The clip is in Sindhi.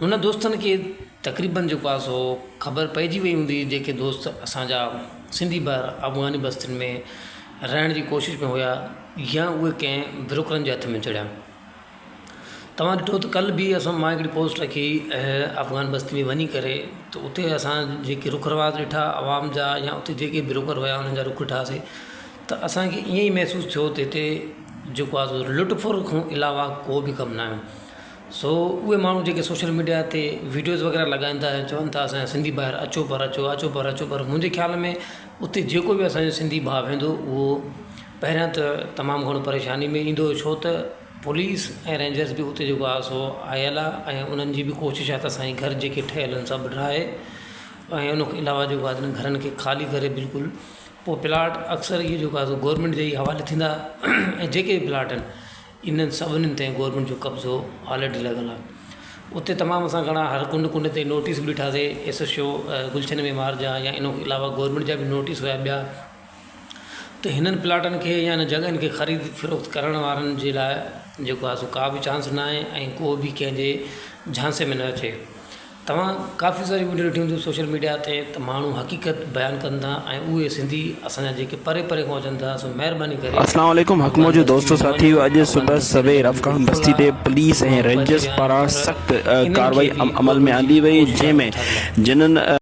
هن دوستن کي تقريبن جيڪو آهي سو خبر پئجي وئي هوندي جيڪي دوست اسان جا سنڌي ڀائر افغاني بستين ۾ رهڻ جي ڪوشش ۾ هيا يا اهي ڪنهن بروڪرن جي هٿ ۾ چڙهيا. توهان ڏٺو ته ڪلهه به اسان مان هڪڙي پوسٽ رکي افغان بستي ۾ وڃي ڪري ته اتي اسان جيڪي رخ رواج ڏٺا عوام جا يا اتي جيڪي بروڪر هيا انهن جا رخ ڏٺاسي ته اسانکي ائين ئي محسوس ٿيو ته هتي جيڪو آهي سو لٽ ڦر کان علاوه ڪو به ڪم ناهي سو اهي ماڻهو جيڪي سوشل ميڊيا تي ويڊيوز وغيره لڳائن ٿا ۽ چون ٿا اسان جا سنڌي ڀائر اچو پر اچو اچو پر اچو پر منهنجي خيال ۾ اتي جيڪو به اسان جو سنڌي ڀاء ويندو اهو پهريان ته تمام گهڻو پريشاني ۾ ايندو ڇو ته پوليس ۽ رينجرز به اتي جيڪو آهي سو آيل آهي ۽ انهن جي به ڪوشش آهي ته اسان جي گهر جيڪي ٺهيل آهن سڀ ڊاهي ۽ ان کان علاوه جيڪو آهي گهرن کي خالي ڪري بلڪل پوء پلاٽ اڪثر اهي جيڪو آهي سو گورنمينٽ جي ئي حوالي ٿيندا ۽ جيڪي به پلاٽ آهن انهن سڀني تي گورنمينٽ جو قبضو آلريڊي لڳل آهي اتي تمام اسان گهڻا هر ڪنڊ ڪنڊ تي نوٽيس به ڏٺاسي ايس ايس او گلشن معمار جا يا ان کان علاوه گورنمينٽ جا به نوٽيس هيا ٻيا ته هنن پلاٽن کي يا هن جڳهين کي خريد فروخت ڪرڻ وارن جي لاء جيڪو آهي سو ڪا به چانس نه آهي ۽ ڪو به ڪنهن جي جهانسي ۾ نه اچي توهان ڪافي ساريون وڊيو ڏٺيون هونديون سوشل ميڊيا تي ته ماڻهو حقيقت بيان ڪن ٿا ۽ اهي سنڌي اسان جا جيڪي پري پري کان اچن ٿا سو مهرباني ڪري اسلام عليڪم حق افغان موجود بستي دوستو ۾ نه ساٿيو وڃو اڄ افغان صبح بستي سوير بلڪل افغان فل بستي آ تي پوليس ۽ ماڻهو پئجي رينجرز ويا آهن پاران پر سخت انهن کي ڪارروائي به عمل ۾ گورنمينٽ جي آندي وئي ڪوشش آهي جنهن ۾ ته ٿر لاء. جنھن.